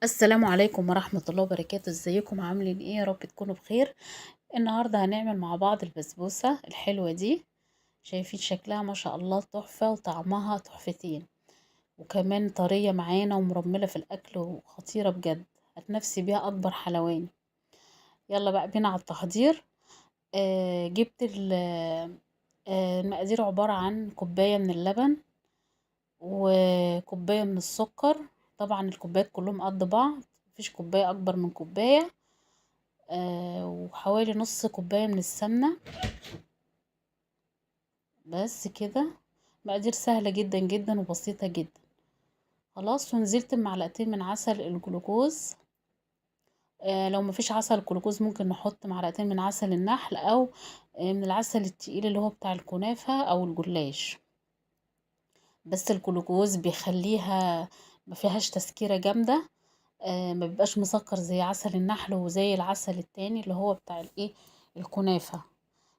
السلام عليكم ورحمة الله وبركاته. ازيكم عاملين ايه؟ يا رب تكونوا بخير. النهاردة هنعمل مع بعض البسبوسة الحلوة دي. شايفين شكلها ما شاء الله تحفة، وطعمها تحفتين، وكمان طرية معانا ومرملة في الاكل وخطيرة بجد، هتنفسي بيها اكبر حلواني. يلا بقى بينا على التحضير. جبت المقادير عبارة عن كوباية من اللبن وكوباية من السكر. طبعا الكوبايات كلهم قد بعض، مفيش كوباية اكبر من كوباية. وحوالي نص كوباية من السمنة بس كده. مقادير سهلة جدا جدا وبسيطة جدا. خلاص، ونزلت بمعلقتين من عسل الجلوكوز. لو مفيش عسل جلوكوز ممكن نحط معلقتين من عسل النحل او من العسل التقيل اللي هو بتاع الكنافة او الجلاش، بس الجلوكوز بيخليها ما فيهاش تسكيرة جامدة، ما بيبقاش مسكر زي عسل النحل وزي العسل التاني اللي هو بتاع الايه الكنافة.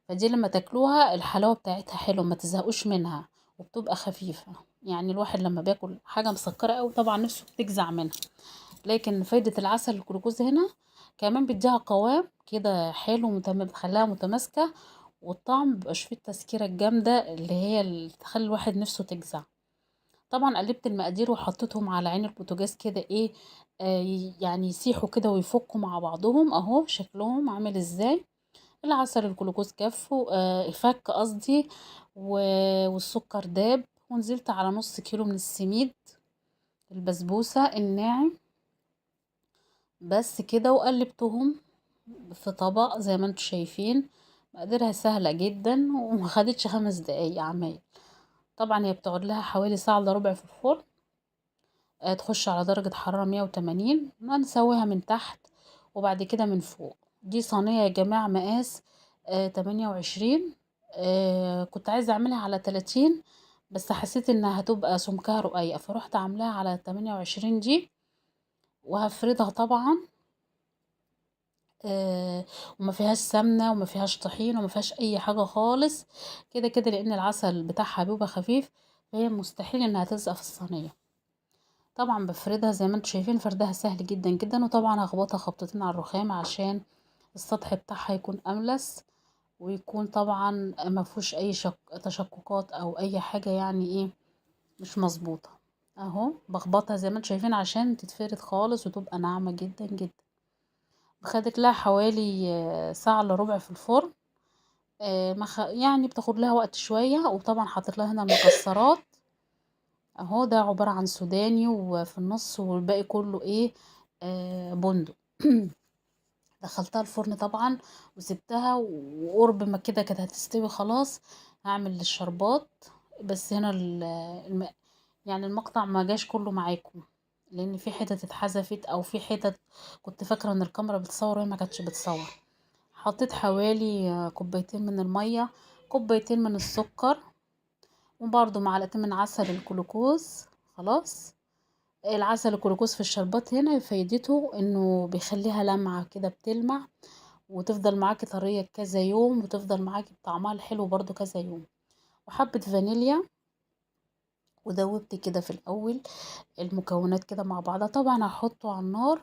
فدي لما تاكلوها الحلاوة بتاعتها حلوة، ما تزهقوش منها، وبتبقى خفيفة. يعني الواحد لما بياكل حاجة مسكرة قوي طبعا نفسه بتجزع منها، لكن فايدة العسل الجلوكوز هنا كمان بيديها قوام كده حلو، بتخليها متماسكة، والطعم مبيبقاش فيه التسكيرة الجامدة اللي هي اللي تخلي الواحد نفسه تجزع. طبعا قلبت المقادير وحطيتهم على عين البوتاجاز كده ايه، يعني يسيحوا كده ويفكوا مع بعضهم. اهو شكلهم عامل ازاي. العسل الجلوكوز كفو، فك قصدي، والسكر داب. ونزلت على نص كيلو من السميد البسبوسة الناعم بس كده، وقلبتهم في طبق زي ما انتم شايفين. مقاديرها سهلة جدا وما خدتش 5 دقايق عمايل. طبعا هي بتقعد لها حوالي ساعة الا ربع في الفرن، تخش على درجة حرارة 180. هنسويها من تحت وبعد كده من فوق. دي صينية يا جماعة مقاس 28، كنت عايزة اعملها على 30 بس حسيت انها هتبقى سمكها رقيق، فروحت عاملاها على 28 دي، وهفردها طبعا. وما فيهاش سمنة وما فيهاش طحين وما فيهاش اي حاجة خالص كده كده، لان العسل بتاعها بيبقى خفيف، فهي مستحيل انها تلزق في الصينية. طبعا بفردها زي ما انتم شايفين، فردها سهل جدا جدا. وطبعا هخبطها خبطتين على الرخام عشان السطح بتاعها يكون املس، ويكون طبعا ما فيهوش اي تشققات او اي حاجة يعني ايه مش مظبوطة. اهو بخبطها زي ما انتم شايفين عشان تتفرد خالص وتبقى ناعمة جدا جدا. خدت لها حوالي ساعة الا ربع في الفرن، يعني بتاخد لها وقت شوية. وطبعا حطيت لها هنا المكسرات اهو، ده عبارة عن سوداني وفي النص، والباقي كله ايه، بندق. دخلتها الفرن طبعا وسبتها، وقرب ما كده كانت هتستوي خلاص هعمل الشربات. بس هنا يعني المقطع ما جاش كله معاكم، لان في حتت اتحذفت او في حتت كنت فاكره ان الكاميرا بتصور وهي ما كانتش بتصور. حطيت حوالي كوبايتين من الميه، كوبايتين من السكر، وبرده معلقتين من عسل الجلوكوز. خلاص، العسل الجلوكوز في الشربات هنا فايدته انه بيخليها لمعه كده، بتلمع وتفضل معاكي طريه كذا يوم، وتفضل معاكي بطعمها الحلو برده كذا يوم. وحبه فانيليا، ودوبت كده في الاول المكونات كده مع بعضها. طبعا هحطه على النار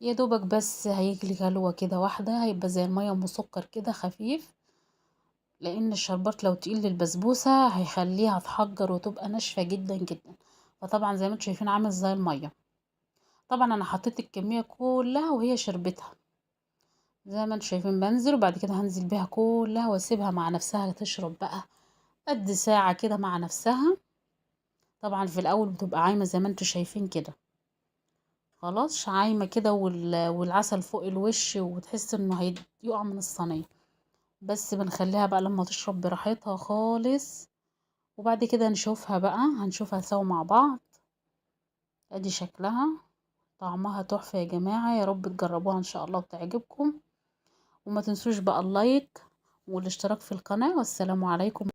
يا دوبك بس هيجلي غلوه كده واحده، هيبقى زي الميه مسكر كده خفيف، لان الشربات لو تقيل للبسبوسه هيخليها تحجر وتبقى ناشفه جدا جدا. فطبعا زي ما انتم شايفين عامل زي الميه. طبعا انا حطيت الكميه كلها وهي شربتها زي ما انتم شايفين. بنزل وبعد كده هنزل بيها كلها واسيبها مع نفسها تشرب بقى قد ساعه كده مع نفسها. طبعا في الاول بتبقى عايمه زي ما انتم شايفين كده، خلاص عايمه كده، والعسل فوق الوش، وتحس انه هيقع من الصينيه. بس بنخليها بقى لما تشرب براحتها خالص، وبعد كده نشوفها بقى، هنشوفها سوا مع بعض. ادي شكلها، طعمها تحفه يا جماعه، يا رب تجربوها ان شاء الله وتعجبكم. وما تنسوش بقى اللايك والاشتراك في القناه، والسلام عليكم.